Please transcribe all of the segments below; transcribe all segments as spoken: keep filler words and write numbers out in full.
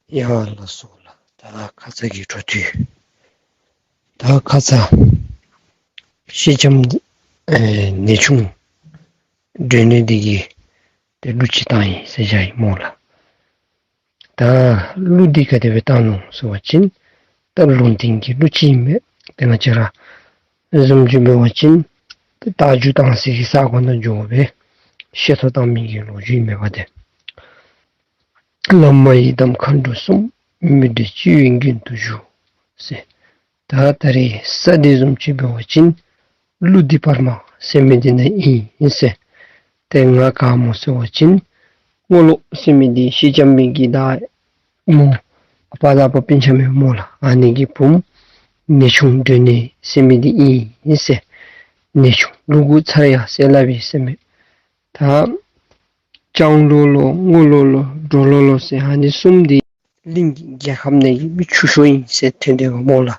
ཡ་ལགས་སོ་ལགས། ད་ཁ་ཙ་གི་འཕྲོ་མཐུད། ད་ཁ་ཙ་སེང་ལྕམ་ཨེ་ནེའུ་ཆུང་སྒྲོན་ནེ་འདི་གིས་ཏེ་གླུ་ཅིག་བཏང་ཡི་ཟེར་བཞག་ཡི་སྨོ་ལགས། ད་གླུ་འདི་ག་དེ་སྦེ་བཏང་ནུག་ཟེར་བ་ཅིན་ད་ལུང་བསྟན་གྱི་གླུ་ཅིག་ཨིན་མས། ཏེ་ང་བཅས་ར་བཟུམ་ཅིག་འབད་བ་ཅིན་ཏེ་རྟ་རྒྱུག་བཏང་སའི་གི་ས་གོ་ནང་འགྱོ་སྦེ་བཤད་ཐོ་བཏང་མི་གི་ལོ་རྒྱུས་ཨིན་མས་པ་ཏེ། བླ་མ་ཡི་དམ་མཁའ་འགྲོ་གསུམ། མི་འབྲལ་སྤྱི་བོའི་མགོན་དུ་བཞུགས་ཟེར། ད་ད་རེས་ས་འདི་བཟུམ་ཅིག་འབད་བ་ཅིན་ཀླུ་འདི་བར་མ་ཟེར་མི་འདི་ནང་ཨིན་ཟེར། ཏེ་ང་ག་སྨོ་ཟེར་བ་ཅིན་རྔོག་ལོ་ཟེར་མི་འདི་སེང་ལྕམ་མི་གི་ད་སྨོ། ཨ་པ་དང་ཨ་པ་སྤུན་ཆ་མེན་སྨོ་ལགས། ཨ་ནི་གི་བུམོ་ནེའུ་ཆུང་སྒྲོན་ནེ་ཟེར་མི་འདི་ཨིན་ཟེར། ནེའུ་ཆུང་ལུ་གུ་ཚར་ཡ་ཟེར་སླབ་ཨིན་ཟེར་མས། ད་ལྕང་ལོ་ལོ་རྔོག་ལོ་ལོ་འབྲོག་ལོ་ལོ་ཟེར་ཨ་ནི་གསུམ་འདི་གླིང་གི་རྒྱལ་ཁབ་ནང་གི་མི་ཆུང་ཤོས་ཨིན་ཟེར་ཐོན་དོ་སྨོ་ལགས།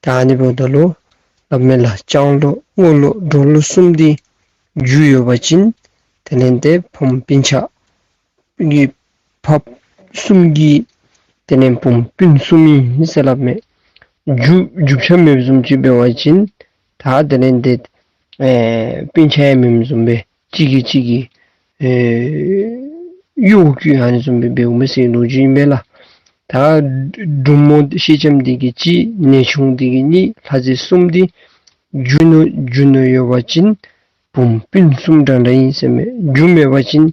ད་ཨ་ནི་འབདཝ་ད་ལུ་སླབ་མས་ལགས། ལྕང་ལོ་རྔོག་ལོ་འབྲོག་ལོ་གསུམ་འདི་རྒྱུ་ཡོད་པ་ཅིན་དེ་ལས་ཏེ་བུམོ་སྤུན་ཆ་གི་ཕ་གསུམ་གྱི་དེ་ལས་བུམོ་སྤུན་གསུམ་ཨིན་ཟེར་སླབ་མས། རྒྱུ་རྒྱུ་ཆ་མེདཔ་བཟུམ་ཅིག་འབད་བ་ཅིན་ད་དེ་ལས་ཏེ་ཨེ་སྤུན་ཆ་ཡང་མེདཔ་བཟུམ་སྦེ་གཅིག་གིས་གཅིག་གི་ཨེ་གཡོག་བཀོལ་ཨ་ནི་བཟུམ་སྦེ་འབདཝ་མས་ཟེར་ལོ་རྒྱུས་ཨིན་པས་ལགས། ད་འབྲུག་མོ་སེང་ལྕམ་འདི་གིས་གཅིག་ནེའུ་ཆུང་འདི་གིས་གཉིས་ལྷ་མཛེས་གསུམ་འདི་རྒྱུ་ནོར་རྒྱུ་ནོར་ཡོད་པ་ཅིན་བུམོ་སྤུན་གསུམ་འདྲ་འདྲ་ཨིན་ཟེར་མས། རྒྱུ་མེད་པ་ཅིན་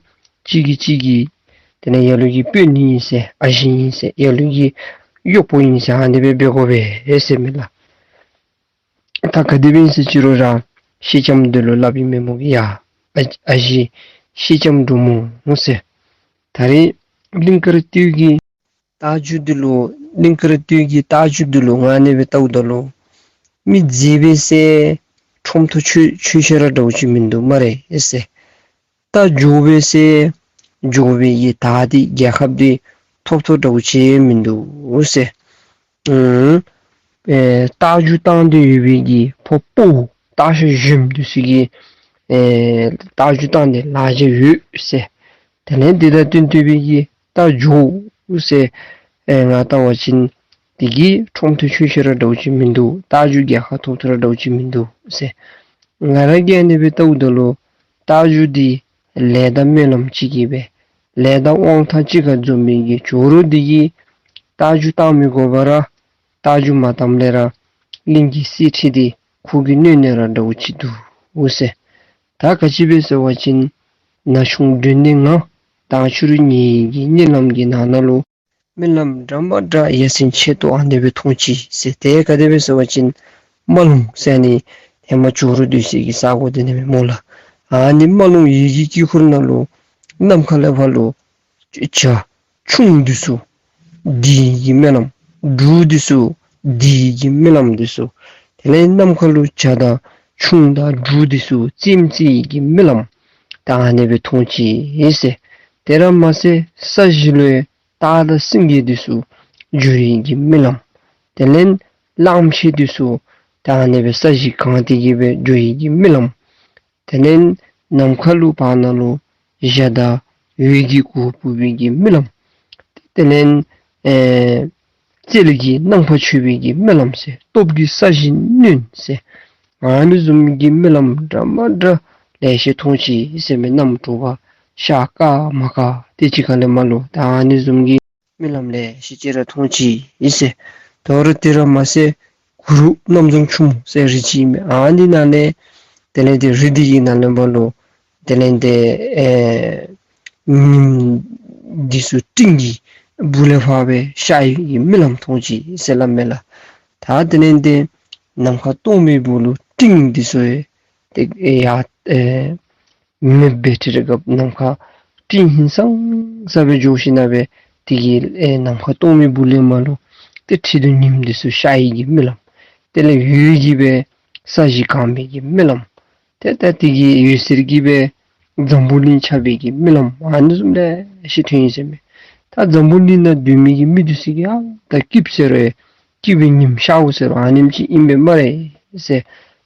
གཅིག་གིས་གཅིག་གི་དེ་ལས་ལ་ལུ་གི་སྤུན་ཨིན་ཟེར་ཨ་ཞེ་ཨིན་ཟེར་ལ་ལུ་གི་གཡོགཔོ་ཨིན་ཟེར་ཨ་ནི་སྦེ་འབད་དགོ་པས་ཟེར་མས་ལགས། ད་ག་དེ་སྦེ་ཨིན་ཟེར་ཅི་རུང་ར་སེང་ལྕམ་འདི་ལུ་སླབ་ཨིན་མས་སྨོ་གི་ཡ། ཨ་ཨ་ཞེ་སེང་ལྕམ་འབྲུག་མོ་ཟེར། ད་རེས་གླིང་དཀར་སྟོད་ཀྱི་རྟ་རྒྱུག་འདི་ལུ་གླིང་དཀར་སྟོད་ཀྱི་རྟ་རྒྱུག་འདི་ལུ་ང་ཨ་ནི་སྦེ་བལྟཝ་ད་ལུ་མི་མཛེས་པས་ཟེར་ཁྲོམ་ཐོག་ཆོས་ཆོས་ཆེ་ར་འདྲཝ་ཅིག་མིན་འདུག་སྨ་རེ་ཟེར། རྟ་རྒྱུག་པས་ཟེར་རྒྱུག་པའི་གི་དར་འདི་རྒྱལ་ཁ་འདི་ཐོབ་ཐོབ་འདྲཝ་ཅིག་མིན་འདུག་ཟེར། ཨུམ་ཨེ་རྟ་རྒྱུག་བཏང་སྟེ་ཡོད་པའི་གི་ཕོ་སྤོ་རྟ་ཤ་ཞིམ་འདི་ཚུ་གིས་ཨེ་རྟ་རྒྱུག་བཏང་སྟེ་ལག་རྗེས་ཡོད་ཟེར། དེ་ལས་འདི་དང་བསྟུན་ཏེ་སྦེ་གི་རྟ་རྒྱུག་ཟེར་ཨེ་ང་བལྟ་བ་ཅིན་འདི་གིས་ཁྲོམ་ཐོག་ཆོས་ཆེ་ར་འདྲཝ་ཅིག་མིན་འདུག། རྟ་རྒྱུག་རྒྱལ་ཁ་ཐོབ་ཐོབ་ར་འདྲཝ་ཅིག་མིན་འདུག་ཟེར། ང་ར་གིས་ཨ་ནི་སྦེ་བལྟཝ་ད་ལུ་རྟ་རྒྱུག་འདི་ལས་དང་སྨོན་ལམ་གཅིག་གིས་སྦེ་ལས་དང་དབང་ཐང་གཅིག་ཁར་འཛོམས་མི་གི་ཇོ་རུ་འདི་གིས་རྟ་རྒྱུག་བཏང་མི་དགོ་པར་ར་རྟ་རྒྱུག་མ་བཏངམ་ལས་ར་གླིང་གི་གསེར་ཁྲི་འདི་ཁོ་གིས་གནོན་ནི་ར་འདྲཝ་ཅིག་འདུག་ཟེར། ད་ག་ཅི་སྦེ་ཟེར་བ་ཅིན་ན་ཆུང་སྒྲོན་ནེ་ང་དང་ཕྱི་རུ་ངེ་གི་གཉིད་ལམ་གྱི་ནང་ན་ལུ་རྨི་ལམ་འདྲ་མ་འདྲ་ཡ་མཚན་ཆེ་ཏོག་ཨ་ནི་སྦེ་མཐོང་ཅི་ཟེར། དེ་ག་དེ་སྦེ་ཟེར་བ་ཅིན་རྨ་ལུང་ཟེར་ཨ་ནི་ཧེ་མ་ཇོ་རུ་སྡོད་སའི་གི་ས་གོ་འདི་ཨིན་མས་སྨོ་ལགས། ཨ་ནི་རྨ་ལུང་ཡུལ་གྱི་དཀྱིལ་འཁོར་ནང་ལུ་ནམ་མཁའ་ལས་ཕར་ལུ་བྱ་ཁྱུང་འདི་ཚུ་འདྲེ་གི་རྨི་ལམ། འབྲུག་འདི་ཚུ་འདྲེ་གི་རྨི་ལམ་འདི་ཚུ། དེ་ལས་ནམ་མཁའ་ལུ་བྱ་དང་ཁྱུང་དང་འབྲུག་འདི་ཚུ་རྩེདམོ་རྩེ་ཡི་གི་རྨི་ལམ་ད་ཨ་ནི་སྦེ་མཐོང་ཅི་ཟེར། དེ་ར་མ་ཚད་ས་གཞི་ལུ་སྟག་དང་སེང་གེ་འདི་ཚུ་འགྱོ་ཡི་གི་རྨི་ལམ། དེ་ལས་གླངམོ་ཆེ་འདི་ཚུ་ད་ཨ་ནི་སྦེ་ས་གཞི་གང་སྟེ་གི་སྦེ་འགྱོ་ཡི་གི་རྨི་ལམ། དེ་ལས་ནམ་མཁའ་ལུ་བར་ན་ལུ་བྱ་དང་འོད་ཀྱི་གུར་ཕུབ་པའི་གི་རྨི་ལམ། དེ་ལས་ཨེ་རྩལ་གྱི་རྣམ་པར་མཆོད་པའི་གི་རྨི་ལམ་ཟེར། སྟོབས་ཀྱི་ས་གཞི་བསྣུན་ཟེར། ཨ་ནི་བཟུམ་གྱི་རྨི་ལམ་འདྲ་མ་འདྲ་ལེ་ཤ་མཐོང་ཅི་ཟེར་མས། གནམ་དྲོ་པ་ཤར་ཀ་མར་ཀ་དེ་ཅིག་ཁ་ལས་མར་ལུ་ད་ཨ་ནི་བཟུམ་གྱི་རྨི་ལམ་ལེ་ཤ་ཅིག་ར་མཐོང་ཅི་ཟེར། དོ་རུང་དེ་ར་མ་ཚད་གུ་རུ་གནམ་རྫོང་ཆུ་མོ་ཟེར་རི་ཅིག་ཨིན་མས། ཨ་ནི་ནང་ལས་དེ་ལས་ཏེ་རི་འདི་གི་ནང་ལས་མར་ལུ་དེ་ལས་ཏེ་ཨེ་ཉིམ་འདི་ཚུ་སྤྲིན་གྱི་སྦུག་ལས་ཕར་སྦེ་ཤར་ཡི་གི་རྨི་ལམ་མཐོང་ཅི་ཟེར་སླབ་མས་ལགས། ད་དེ་ལས་ཏེ་ནམ་མཁའ་སྟོང་མའི་སྦུག་ལུ་སྤྲིན་འདི་ཚུ་ཡང་ཏེ་ཡར་ཨེ་མེདཔ་སྦེ་ཏེ་རེ་སྐབས་ནམ་མཁའ་སྤྲིན་ཧིང་སངས་ས་སྦེ་འགྱོ་ཞིན་ན་སྦེ་དེ་གིས་ཨེ་ནམ་མཁའ་སྟོང་མའི་སྦུག་ལས་མར་ལུ་ཏེ་ཁྲི་གདུགས་ཉིམ་འདི་ཚུ་ཤར་ཡི་གི་རྨི་ལམ། དེ་ལས་འོད་ཀྱིས་སྦེ་ས་གཞི་གང་མི་གི་རྨི་ལམ། ཏེ་ད་དེ་གི་འོད་ཟེར་གྱིས་སྦེ་འཛམ་བུ་གླིང་ཁྱབ་པའི་གི་རྨི་ལམ་ཨ་ནི་བཟུམ་ལེ་ཤ་མཐོང་ཡི་ཟེར་མས། ད་འཛམ་བུ་གླིང་ནང་སྡོད་མི་གི་མི་འདི་ཚུ་གིས་ཨ་ད་སྐྱིདཔ་ཟེར་རུང་སྐྱིད་པའི་ཉིམ་ཤརཝ་ཟེར་རུང་ཨ་ནེམ་ཅིག་ཨིན་པས་སྨ་རེ་ཟེར།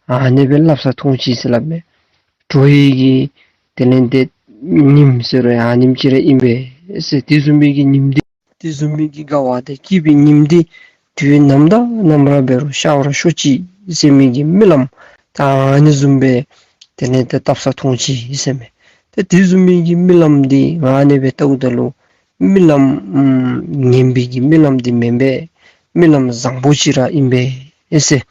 ཨ་ནི་སྦེ་སླབ་ས་མཐོང་ཅི་ཟེར་སླབ་མས། དྲོ་ཡི་གི་དེ་ལས་ཏེ་ཉིམ་ཟེར་རུང་ཨ་ནེམ་ཅིག་ར་ཨིན་པས་ཟེར། དེ་བཟུམ་མའི་གི་ཉིམ་འདི་ དེ་བཟུམ་མའི་གི་དགའ་བ་དང་སྐྱིད་པའི་ཉིནམ་འདི་དུས་ནམ་དང་ནམ་ར་འབད་རུང་ཤར་བར་ཤོག་ཅིག་ཟེར་མི་གི་སྨོན་ལམ་ད་ཨ་ནི་བཟུམ་སྦེ་དེ་ལས་ཏེ་བཏབ་ས་མཐོང་ཅི་ཟེར་མས། ཏེ་དེ་བཟུམ་མའི་གི་སྨོན་ལམ་འདི་ཨ་ནི་སྦེ་བཏབ་ད་ལུ་སྨོན་ལམ་ངན་པའི་གི་སྨོན་ལམ་འདི་མེན་པས། སྨོན་ལམ་བཟང་པོ་ཅིག་ར་ཨིན་པས་ཟེར།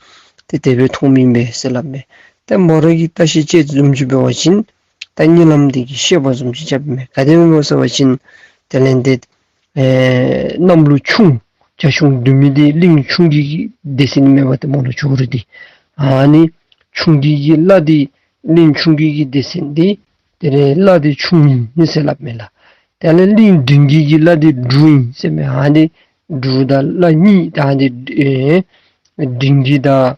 ཏེ་དེ་སྦེ་མཐོངམ་ཨིན་པས་ཟེར་སླབ་མས། ཏེ་མོ་ར་གིས་བརྟག་ཞིབ་དཔྱད་བཟུམ་ཅིག་འབད་བ་ཅིན་ད་གཉིད་ལམ་འདི་གིས་ཤེས་པ་བཟུམ་ཅིག་རྐྱབ་མས། ག་དེ་སྦེ་སྨོ་ཟེར་བ་ཅིན་དེ་ལས་ཏེ་ཨེ་གནམ་ལོ་ཆུང་བྱ་ཁྱུང་འདུལ་མི་འདི་གླིང་ཆུང་ཀུའི་གི་སྡེ་ཚན་མེན་པ་ཏེ་མོ་ལུ་ཇོ་རུ་འདི། ཨ་ནི་ཆུང་ཀུའི་གི་བླ་འདི་གླིང་ཆུང་ཀུའི་གི་སྡེ་ཚན་འདི་དེ་ལས་བླ་འདི་ཆུང་ཨིན་ཟེར་སླབ་མས་ལགས། དེ་ལས་གླིང་འབྲིང་གི་གི་བླ་འདི་འབྲུག་ཨིན་ཟེར་མས། ཨ་ནི་འབྲུག་དང་བླ་གཉིས་ད་ཨ་ནི་ཨེ་འབྲིང་གི་དང་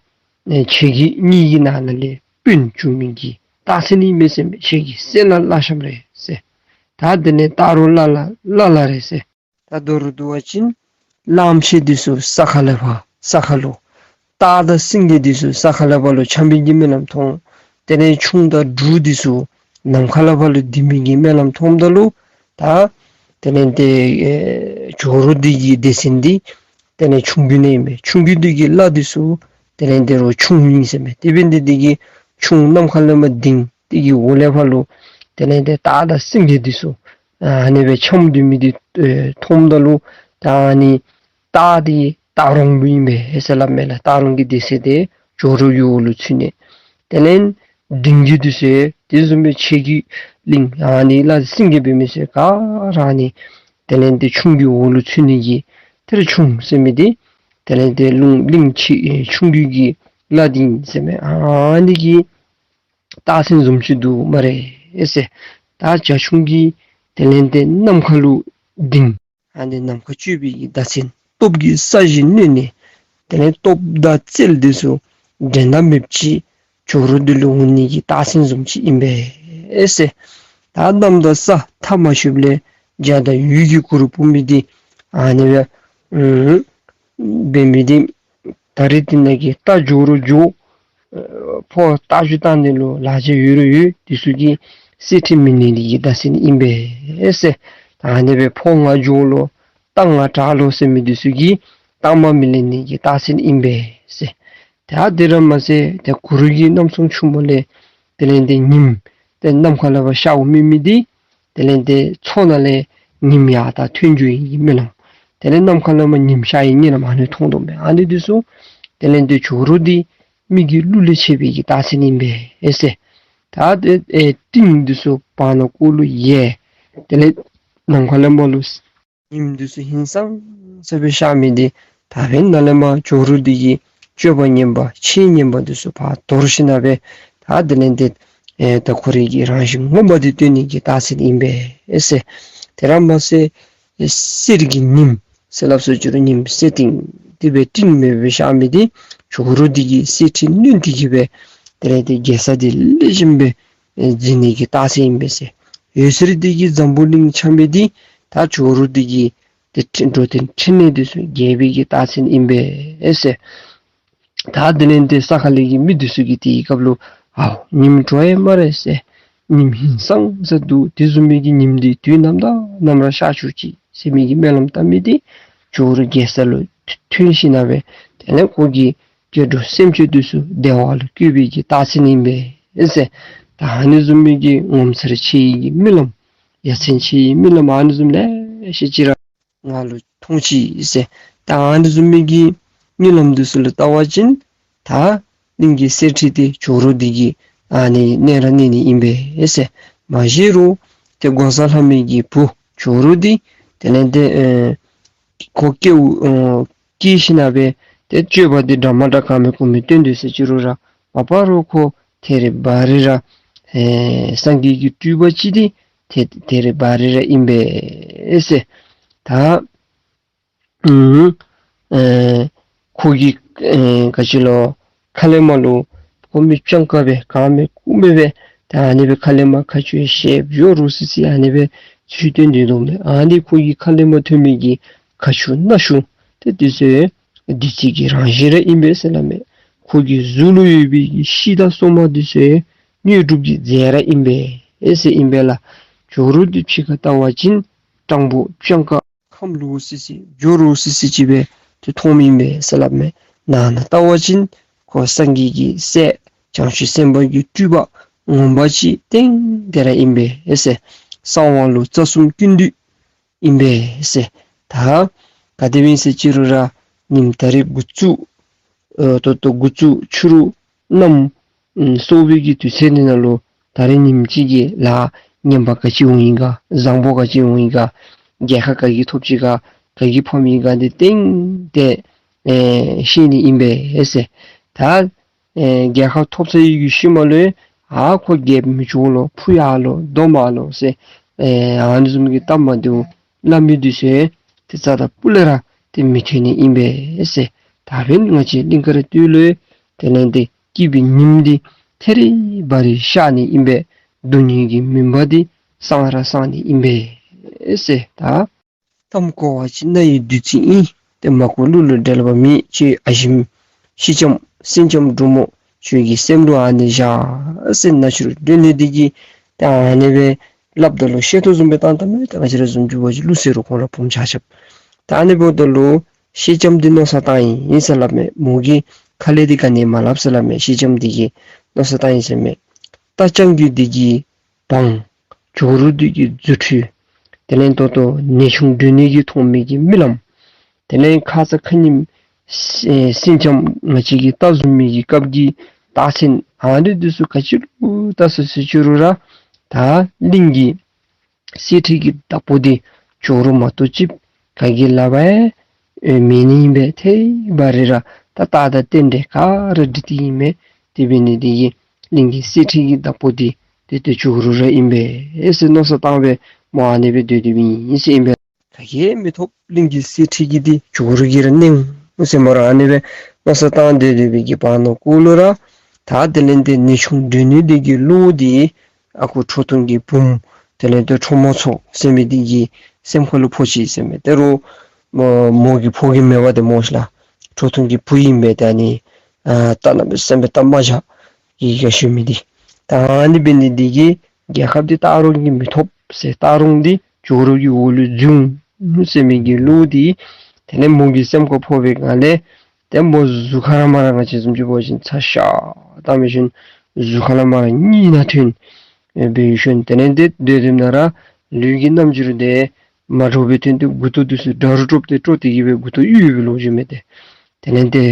ཨེ་ཆེ་གི་གཉིས་ཀྱི་ནང་ན་ལས་དཔོན་བྱུང་མི་གི་རྟགས་མཚན་ཨིན་མས་ཟེར་མས། ཁྱེད་ཀྱི་སེམས་ལ་བླ་ཤམ་རེད་ཟེར། ད་དེ་ལས་སྟག་རོང་བླ་ལ་བླ་ལ་རེད་ཟེར། ད་མདོར་བསྡུ་བ་ཅིན་བླམ་ཆེ་འདི་ཚུ་ས་ཁ་ལས་ཕར་ས་ཁ་ལུ། སྟག་དང་སེང་གེ་འདི་ཚུ་ས་ཁ་ལས་ཕར་ལུ་འཁྱམས་པའི་གི་སྨོན་ལམ་མཐོང་། དེ་ལས་ཁྱུང་དང་འབྲུག་འདི་ཚུ་ནམ་མཁའ་ལས་ཕར་ལུ་ལྡིང་མི་གི་སྨོན་ལམ་མཐོངམ་ད་ལུ་ད་དེ་ལས་ཏེ་ཨེ་ཇོ་རུ་འདི་གི་སྡེ་ཚན་འདི་དེ་ལས་ཆུང་ཀུ་ནང་ཨིན་པས། ཆུང་ཀུ་འདི་གི་བླ་འདི་ཚུ་དེ་ལས་ཏེ་རོགས་ཆུང་ཨིན་ཟེར་མས། དེ་འབད་ནི་འདི་གིས་ཁྱུང་ནམ་མཁའ་ལས་མར་ལྡིང་འདི་གི་འོག་ལས་ཕར་ལུ་དེ་ལས་ཏེ་སྟག་དང་སེང་གེ་འདི་ཚུ་ཨ་ནི་སྦེ་འཁྱམས་སྡོད་མི་འདི་ཨེ་མཐོངམ་ད་ལུ་ད་ཨ་ནི་སྟག་འདི་སྟག་རོང་པོ་ཨིན་པས་ཟེར་སླབ་མས་ལགས། སྟག་རོང་གི་སྡེ་ཚན་འདི་ཇོ་རུ་གི་འོག་ལུ་ཚུད་ནི། དེ་ལས་འབྲིང་གི་འདི་ཚུ་དེ་བཟུམ་སྦེ་ཆེ་གི་གླིང་ཨ་ནི་བླ་སེང་གེ་འབད་མི་ཚུ་ག་ར་ཨ་ནི་དེ་ལས་ཏེ་ཆུང་གི་འོག་ལུ་ཚུད་ནི་གི་ཏེ་ར་ཆུང་ཟེར་མི་འདི་དེ་ལས་ཏེ་གླིང་གླིང་ཆེ་ཨེ་ཆུང་གི་གི་བླ་འདི་ཨིན་ཟེར་མས། ཨ་ནི་གི་རྟགས་མཚན་བཟུམ་ཅིག་འདུག་སྨ་རེ་ཟེར། ད་བྱ་ཁྱུང་གིས་དེ་ལས་ཏེ་ནམ་མཁའ་ལུ་ལྡིང་ཨ་ནི་ནམ་མཁའ་གཅོད་པའི་གི་བརྡ་མཚོན་སྟོབས་ཀྱིས་ས་གཞི་གནོན་ནི། དེ་ལས་སྟོབས་དང་རྩལ་འདི་ཚུ་འགྲན་ཟླ་མེདཔ་ཅིག་ཇོ་རུ་འདི་ལུ་འོང་ནི་གི་རྟགས་མཚན་བཟུམ་ཅིག་ཨིན་པས་ཟེར། ད་གནམ་དང་ས་མཐའ་མ་ཤོརཝ་ལས་འཇའ་དང་འོད་ཀྱི་གུར་སྤུབ་མི་འདི་ཨ་ནི་སྦེ་ཨུམ་འབད་མི་འདི་ད་རེས་འདི་ནང་གི་རྟ་འཇོག་རུང་འཇོག་ཕོ་རྟ་རྒྱུག་བཏང་ནི་ལུ་ལག་རྗེས་ཡོད་རུང་ཡོད་འདི་ཚུ་གིས་གསེར་ཁྲི་མི་གནས་ནི་གི་བརྡ་མཚོན་ཨིན་པས་ཟེར། ད་ཨ་ནི་སྦེ་ཕོ་ལྔ་འཇོག་ལོ་རྟ་ལྔ་དྲག་ལོ་ཟེར་མི་འདི་ཚུ་གིས་རྟགས་མ་མི་ལེན་ནི་གི་རྟགས་མཚན་ཨིན་པས་ཟེར། ད་དེ་ར་མ་ཚད་ཏེ་གུ་རུ་གིས་གནམ་ས་ཆུ་མོ་ལས་དེ་ལས་ཏེ་ཉིམ་ཏེ་ནམ་མཁའ་ལས་ཕར་ཤརཝ་མེད་མི་འདི་དེ་ལས་ཏེ་མཚོ་ནང་ལས་ཉིམ་ཡར་ད་ཐོན་འགྱོ་ནི་གི་སྨོན་ལམ། དེ་ལས་ནམ་མཁའ་ལས་མར་ཉིམ་ཤར་ནི་གི་སྨོན་ལམ་ཨ་ནི་མཐོང་དོ་མས། ཨ་ནི་འདི་ཚུ་དེ་ལས་ཏེ་ཇོ་རུ་འདི་མི་གི་གླུ་ལས་ཆད་པའི་གི་རྟགས་མཚན་ཨིན་པས་ཟེར། ད་ཏེ་ཨེ་སྤྲིན་འདི་ཚུ་བར་ན་ཀོ་ལུ་ཡལ། དེ་ལས་ནམ་མཁའ་ལས་མར་ལུ་ཉིམ་འདི་ཚུ་ཧིང་སངས་ས་སྦེ་ཤར་མི་འདི་ད་འབདན་ནཱ་ལས་མར་ཇོ་རུ་འདི་གི་སྤྱོད་པ་ངན་པ་ཆོས་ངན་པ་འདི་ཚུ་ཕར་དོར་ཞིནམ་ལས་ད་དེ་ལས་ཏེ་ཨེ་ད་ཁོ་རའི་གི་རང་བཞིན་ངོ་མ་འདི་སྟོན་ནི་གི་རྟགས་མཚན་ཨིན་པས་ཟེར། དེ་ར་མ་ཚད་ཨེ་གསེར་གྱི་ཉིམ་ཟེར་སླབ་སོ་ཅི་རུང་ཉིམ་གསེར་ཏིང་ཏི་སྦེ་སྤྲིན་མེད་པར་ཤར་མི་འདི་ཇོ་རུ་འདི་གིས་གསེར་ཁྲི་གནོན་ཏེ་གི་སྦེ་དེ་ལས་ཏེ་རྒྱལ་ས་འདི་ལེགས་ཤོམ་སྦེ་ཨེ་འཛིན་ནི་གི་རྟགས་མཚན་ཨིན་པས་ཟེར། འོད་ཟེར་འདི་གིས་འཛམ་བུ་གླིང་འཁྱམས་མི་འདི་ད་ཇོ་རུ་འདི་གིས་ཏེ་འཕྲིན་འགྲོ་དོན་འཕྲིན་ལས་འདི་ཚུ་རྒྱས་པའི་གི་རྟགས་མཚན་ཨིན་པས་ཟེར། ད་དེ་ལས་ཏེ་ས་ཁ་ལས་ཀྱི་མི་འདི་ཚུ་གིས་དེའི་སྐབས་ལུ་ཨའོ་ཉིམ་འགྲོ་ཡི་སྨ་རེ་ཟེར། ཉིམ་ཧིང་སངས་ས་འདུག། དེ་བཟུམ་མའི་གི་ཉིམ་འདི་དུས་ནམ་དང་ནམ་ར་ཤར་བཅུག་ཅིག་ཟེར་མི་གི་སྨོན་ལམ་བཏབ་མི་འདི་ཇོ་རུ་རྒྱལ་ས་ལུ་ཐོན་ཞིནམ་ལས་དེ་ལས་ཁོ་གི་སྐྱེ་འགྲོ་སེམས་ཅན་འདི་ཚུ་བདེ་བ་ལུ་བཀོད་པའི་གི་རྟགས་མཚན་ཨིན་པས་ཟེར། ད་ཨ་ནི་བཟུམ་མའི་གི་ངོ་མཚར་ཆེ་བའི་གི་སྨོན་ལམ་ཡ་མཚན་ཆེ་བའི་སྨོན་ལམ་ཨ་ནི་བཟུམ་ལེ་ཤ་ཅིག་ར་ང་ལུ་མཐོང་ཅི་ཟེར། ད་ཨ་ནི་བཟུམ་མའི་གི་གཉིད་ལམ་འདི་ཚུ་ལུ་བལྟ་བ་ཅིན་ད་གླིང་གི་གསེར་ཁྲི་འདི་ཇོ་རུ་འདི་གིས་ཨ་ནི་གནས་ར་གནས་ནི་ཨིན་པས་ཟེར། མ་གཞི་རུང་ཏེ་འགོག་བཟའ་ལྷ་མོའི་གི་བུ་ཇོ་རུ་འདི་དེ་ལས་ཏེ་ཨེ་ཁོ་སྐྱེ་བོ་ཨེ་སྐྱེས་ཞིནམ་ལས་ཏེ་སྤྱོད་པ་འདི་འདྲ་མ་འདྲ་གང་མེད་གོང་མེད་སྟོན་དོ་ཟེར་ཅི་རུང་ར་མ་པ་རུང་ཁོ་ཐེ་རེ་བ་རེ་ར་ཨེ་སངས་རྒྱས་ཀྱི་སྤྲུལ་པ་ཅིག་འདི་ཐེ་ཐེ་རེ་བ་རེ་ར་ཨིན་པས་ཟེར། ད་ཨུམ་ཨེ་ཁོ་གི་ཨེ་ག་ཅི་ལོ་ཁ་ལས་མར་ལུ་ཁོ་མི་སྤྱང་ཀ་སྦེ་གང་མེད་ཀུ་མེད་སྦེ་ད་ཨ་ནི་སྦེ་ཁ་ལས་མར་ཁ་ཆུ་ཡང་བཤད་འགྱོ་རུང་སི་སི་ཨ་ནི་སྦེ་ཚུལ་སྟོན་ཏེ་འདུག་མས། ཨ་ནི་ཁོ་གི་ཁ་ལས་མར་ཐོན་མི་གི་ཁ་ཆུ་སྣ་ཤུ་ཏེ་འདི་ཚུ་བདུད་རྩི་གི་རང་བཞིན་ར་ཨིན་པས་ཟེར་སླབ་མས། ཁོ་གི་གཟུགས་ལུ་ཡོད་པའི་གི་ཤིང་དང་སོ་མ་འདི་ཚུ་དངོས་གྲུབ་ཀྱི་རྫས་ར་ཨིན་པས་ཨེ་ཟེར་ཨིན་པས་ལགས། ཇོ་རུ་འདི་ཕྱི་ཁར་བལྟ་བ་ཅིན་སྤྲང་པོ་སྤྱང་ཀ་ ཕམ་ལུ་སི་སི་འགྱོ་རུ་སི་སི་ཅིག་སྦེ་ཏེ་མཐོངམ་ཨིན་པས་ཟེར་སླབ་མས། ནང་ན་བལྟ་བ་ཅིན་ཁོ་སངས་རྒྱས་ཀྱི་སྲས་བྱང་ཆུབ་སེམས་དཔའ་གི་སྤྲུལ་པ་ངོ་མ་ཅིག་ཏན་ཏན་ར་ཨིན་པས་ཟེར། གསང་བ་ལུ་རྩ་གསུམ་ཀུན་འདུས་ཨིན་པས་ཟེར། ད་ག་དེ་སྦེ་ཨིན་ཟེར་ཅི་རུང་ར་ཉིནམ་ད་རིས་འགོ་བཙུགས་ཨེ་ད་ལྟོ་འགོ་བཙུགས་ཕྱི་རུ་གནམ་ཨམ་སྲོ་བའི་གི་དུས་ཚོད་འདི་ནང་ལུ་ད་རིས་ཉིནམ་གཅིག་གི་ལཱ་ངན་པ་ག་ཅི་འོང་ཡི་ག་བཟང་པོ་ག་ཅི་འོང་ཡི་ག་རྒྱལ་ཁ་ག་གིས་ཐོབ་ཅི་ག་ག་གིས་ཕམ་ཡི་ག་འདི་ཏན་ཏན་ཨེ་ཤེས་ནི་ཨིན་པས་ཟེར། ད་ཨེ་རྒྱལ་ཁ་ཐོབ་ཚར་བའི་གི་ཤུལ་མ་ལུ་ཨ་ཁོ་རྒྱལཔོ་མི་ཆོག་ལོ་ཕུ་ཡར་ལོ་རྡོ་མར་ལོ་ཟེར་ཨེ་ཨ་ནི་བཟུམ་གྱི་གཏམ་མ་བདེཝ་སླབ་མི་འདི་ཚུ་ཏེ་རྩ་དང་སྤུ་ལས་ར་ཏེ་མི་ཐོན་ནི་ཨིན་པས་ཟེར། ད་འབདན་ང་བཅས་གླིང་དཀར་སྟོད་ལུ་དེ་ལས་ཏེ་སྐྱིད་པའི་ཉིམ་འདི་ཐད་རི་བ་རི་ཤར་ནི་ཨིན་པས། སྡུག་བསྔལ་གྱི་མུན་པ་འདི་སངས་ར་སངས་ནི་ཨིན་པས་ཟེར། ད་གཏམ་གོ་བ་ཅིན་རྣ་ཡི་བདུད་རྩི་ཨིན། ཏེ་མ་གོ་གླུ་ལུ་འགྲེལ་བ་མེད། ཁྱོད་ཨ་ཞིམ་ཤེལ་ལྕམ་སེང་ལྕམ་འབྲུག་མོ་ཁྱོད་ཀྱི་སེམས་ལུ་ཨ་ནི་བཞག་ཟེར་ན་ཆུར་སྒྲོན་ནི་འདི་གིས་ཏེ་ཨ་ནི་སྦེ་སླབ་ད་ལུ་བཤད་ཐོ་བཟུམ་སྦེ་བཏང་བཏངམ་མས། ཏེ་ང་བཅས་ར་བཟུམ་ཅིག་འབད་བ་ཅིན་ལུག་སེ་རུ་ཁོང་ར་བུམོ་ཆ་ཁྱབ། ད་ཨ་ནི་འབདཝ་ད་ལུ་སེང་ལྕམ་འདི་མནོ་བསམ་བཏང་ཡི་ཟེར་སླབ་མས། མོ་གི་ཁ་ལས་འདི་ག་ནི་མ་སླབ་ཟེར་སླབ་མས། སེང་ལྕམ་འདི་གིས་མནོ་བསམ་བཏང་ཡི་ཟེར་མས། རྟ་རྐྱང་རྒོད་འདི་གི་བང་། ཇོ་རུ་འདི་གི་རྫུ་འཕྲུལ། དེ་ལས་ད་ལྟོ་ནེའུ་ཆུང་སྒྲོན་ནེ་གིས་མཐོང་མི་གི་རྨི་ལམ། དེ་ལས་ཁ་ཙ་ཁ་ཉིནམ་སེང་ལྕམ་ང་བཅས་ཀྱིས་རྟ་བཟུང་མི་གི་སྐབས་ཀྱི་རྟགས་མཚན་ཨ་ནི་འདི་ཚུ་ག་ཅི་ལུ་བལྟ་ཟེར་ཟེར་ཅི་རུང་ར་ད་གླིང་གི་གསེར་ཁྲི་གི་བདག་པོ་འདི་ཇོ་རུ་མ་གཏོགས་ཅིག་ག་གི་ལག་པར་ཡང་མེད་ནི་ཨིན་པས། ཐད་རི་བ་རི་ར་ད་རྟགས་དང་རྟེན་འབྲེལ་ག་ར་འགྲིག་སྟེ་ཨིན་མས། དེ་འབད་ནི་འདི་གིས་གླིང་གི་གསེར་ཁྲི་གི་བདག་པོ་འདི་ཏེ་ཏེ་ཇོ་རུ་ར་ཨིན་པས་ཟེར་མནོ་བསམ་བཏང་སྦེ་མོ་ཨ་ནི་སྦེ་སྡོད་སྡོདཔ་ཨིན་ཟེར་ཨིན་པས། ག་གིས་མི་ཐོབ། གླིང་གི་གསེར་ཁྲི་གི་འདི་ཇོ་རུ་གིས་ར་གནང་ཟེར་མོ་ར་ཨ་ནི་སྦེ་མནོ་བསམ་བཏང་སྡོད་སྡོད་པའི་གི་བར་ན་གུ་ལུ་ར་ད་དེ་ལས་ཏེ་ནེའུ་ཆུང་སྒྲོན་ནེ་འདི་གི་བློ་འདི་ཨ་ཁུ་ཁྲོ་ཐུང་གི་བུམོ་དེ་ལས་ཏེ་ཁྲོ་མོ་མཚོ་ཟེར་མི་འདི་གི་སེམས་ཁ་ལུ་ཕོག་ཅི་ཟེར་མས། ད་རུང་མོ་མོ་གི་ཕོ་རྒནམ་མེན་པ་ཏེ་མོ་ཤི་ལགས་ཁྲོ་ཐུང་གི་བུ་ཨིན་པས། ད་ཨ་ནི་ཨ་ད་གནམ་མེད་ས་མེད་ད་མ་བྱ་གི་ག་ཞུ་མི་འདི་ད་ཨ་ནི་འབད་ནི་འདི་གིས་རྒྱལ་ཁ་འདི་སྟག་རོང་གིས་མི་ཐོབ་ཟེར། སྟག་རོང་འདི་ཇོ་རུ་གི་འོག་ལུ་འཛུལ་ཟེར་མི་གི་བློ་འདི་དེ་ལས་མོ་གི་སེམས་ཁར་ཕོག་པའི་སྒང་ལས་ཏེ་མོ་གཟུགས་ཁ་ལས་མར་ང་བཅས་བཟུམ་ཅིག་འབད་བ་ཅིན་ཚ་ཤ་བཏང་མི་ཅིན་གཟུགས་ཁ་ལས་མར་གཉིད་ནང་ཐོན་ཨེ་འབད་ཞིནམ་དེ་ལས་ཏེ་སྡོད་སྡོདཔ་ད་ར་ལུས་ཀྱི་རྣམ་འགྱུར་འདི་མ་འདྲཝ་སྦེ་ཐོན་ཏེ་མགུ་ཏོ་འདི་ཚུ་དྲག་རུ་དཀྲོགས་ཏེ་དཀྲོགས་ཏེ་གི་སྦེ་མགུ་ཏོ་གཡུག་པའི་ལོ་རྒྱུས་མས་ཏེ། དེ་ལས་ཏེ་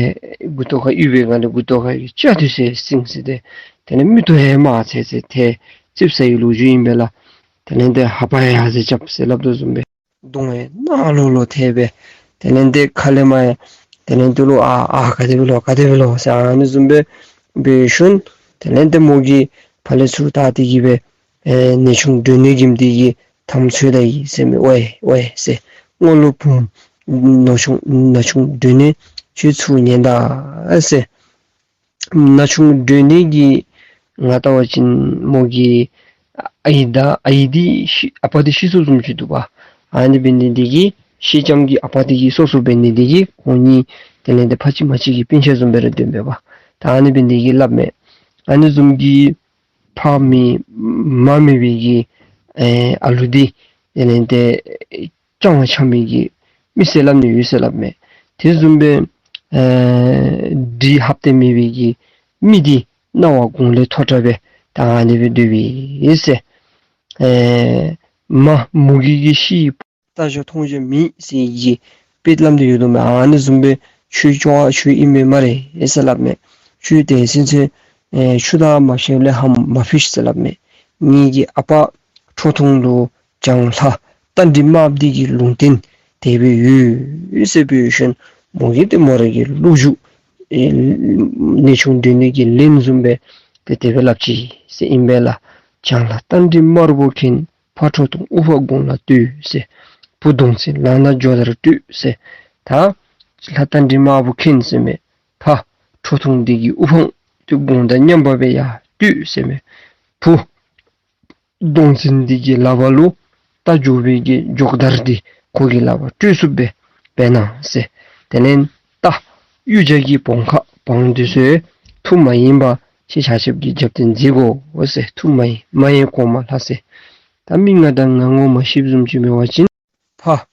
མགུ་ཏོ་ཁར་གཡུག་པའི་སྒང་ལས་མགུ་ཏོ་ཁ་གི་སྐྱ་འདི་ཚུ་ཡང་བསྲིངས་ཟེར་ཏེ་དེ་ལས་མིག་ཏོ་ཡང་མར་ཚད་ཚད་ཏེ་ཙིགཔ་ཟ་བའི་ལོ་རྒྱུས་ཨིན་པས་ལགས། དེ་ལས་ཏེ་ཧ་པ་ཡར་ཟེར་རྐྱབ་ཟེར་སླབ་དོ་བཟུམ་སྦེ་གདོང་ཡང་གནག་ལོག་ལོག་ཐལ་སྦེ་དེ་ལས་ཏེ་ཁ་ལས་མར་ཡང་དེ་ལས་ཏེ་ལོག་ཨ་ཨ་ག་དེ་སྦེ་ལོ་ག་དེ་སྦེ་ལོ་ཟེར་ཨ་ནི་བཟུམ་སྦེ་འབད་ཞིནམ་དེ་ལས་ཏེ་མོ་གིས་ཕར་ལས་ཚུར་བལྟ་སྟེ་གི་སྦེ་ཨེ་ནེའུ་ཆུང་སྒྲོན་ནེ་གི་མི་འདི་གིས་དམ་ཚོད་ད་ཡི་ཟེར་མས། ཝའེ་ཝའེ་ཟེར་ངོ་ལོག་བུམོ་ནེའུ་ཆུང་ནེའུ་ཆུང་སྒྲོན་ནེ་ཁྱོད་ཚུར་ཉན་ད་ཟེར། ནེའུ་ཆུང་སྒྲོན་ནེ་གིས་ང་བལྟ་བ་ཅིན་མོ་གི་ཨའི་དང་ཨའི་འདི་ཤི་ཨ་པ་འདི་ཤི་སོ་བཟུམ་ཅིག་འདུག་པ། ཨ་ནི་འབད་ནི་འདི་གིས་སེང་ལྕམ་གྱི་ཨ་པ་འདི་གིས་སོ་སོ་འབད་ནི་འདི་གིས་ཁོང་གཉིས་དེ་ལས་ཏེ་ཕ་གཅིག་མ་གཅིག་གི་སྤུན་ཆ་བཟུམ་སྦེ་ར་སྡོདཔ་མས་པ། ད་ཨ་ནི་འབད་ནི་འདི་གིས་སླབ་མས། ཨ་ནི་བཟུམ་གྱི་ཕ་མེད་མ་མེད་པའི་གི་ཨེ་ཨ་ལུ་འདི་དེ་ལས་ཏེ་སྤྱང་བ་ཆགས་མི་གི་མི་ཟེར་སླབ་ནི་ཡོད་ཟེར་སླབ་མས། དེ་བཟུམ་སྦེ་ཨེ་འདྲིས་ཧབ་སྟེ་མེད་པའི་གི་མི་འདི་སྣང་བ་གོང་ལས་མཐོ་དྲགས་སྦེ་ད་ཨ་ནི་སྦེ་སྡོད་པས་ཟེར། ཨེ་མ་མོ་གི་གི་ཤི་ལྟ་ཞིན་མཐོང་ཞིན་མེད་ཟེར་གྱི་དཔེ་སླབ་སྟེ་ཡོད་དོ་མས། ཨ་ནི་བཟུམ་སྦེ་ཁྱོད་སྐྱོ་བ་ཁྱོད་ཨིན་མས་སྨ་རེ་ཟེར་སླབ་མས། ཁྱོད་དེ་ཚུན་ཚོད་ཨེ་ཆུ་དང་མ་ཕྱད་ལས་ཧམ་མ་ཕུད་ཟེར་སླབ་མས། ངེ་གི་ཨ་པ་ཁྲོ་ཐུང་ལུ་བྱང་ལྷ་རྟ་མགྲིན་དམར་པོ་འདི་གི་ལུང་བསྟན་དེ་སྦེ་ཡོད་ཟེར་འབད་ཞིན་མོ་གིས་ཏེ་མོ་ར་གི་ལོ་རྒྱུས་ཨེ་ནེའུ་ཆུང་སྒྲོན་ནེ་གིས་ལན་བཟུམ་སྦེ་ཏེ་དེ་སྦེ་སླབ་ཅི་ཟེར་ཨིན་པས་ལགས། བྱང་ལྷ་རྟ་མགྲིན་དམར་པོ་མཁྱེན། ཕ་ཁྲོ་ཐུང་དབུ་འཕང་དགུང་ལ་བསྟོད་ཟེར། བུ་གདོང་བཙན་ལག་ན་ཇོ་དར་སྤྲོད་ཟེར། ད་ལྷ་རྟ་མགྲིན་དམར་པོ་མཁྱེན་ཟེར་མས། ཕ་ཁྲོ་ཐུང་འདི་གི་དབུ་འཕང་དེ་དགུང་དང་མཉམ་པ་སྦེ་ཡར་བསྟོད་ཟེར་མས། བུ་གདོང་བཙན་འདི་གི་ལག་པ་ལུ་རྟ་འཇོག་པའི་གི་འཇོག་དར་འདི་ཁོ་གི་ལག་པར་སྤྲོད་ཚུགསཔ་སྦེ་འབད་གནང་ཟེར། དེ་ལས་རྟ་གཡུ་བྱ་གི་བོང་ཁ་བོང་འདི་ཚུ་ཐུགས་མ་ཡེངས་པར་ཁྱེད་ཆ་ཁྱབ་ཀྱིས་རྒྱབ་རྟེན་མཛད་དགོ་ཟེར། ཐུགས་མ་ཡེངས་མ་ཡེངས་གོང་མ་ལྷ་ཟེར། ད་མི་ང་དང་ང་ངོ་མ་ཤེསཔ་བཟུམ་ཅིག་འབད་བ་ཅིན་ཕ་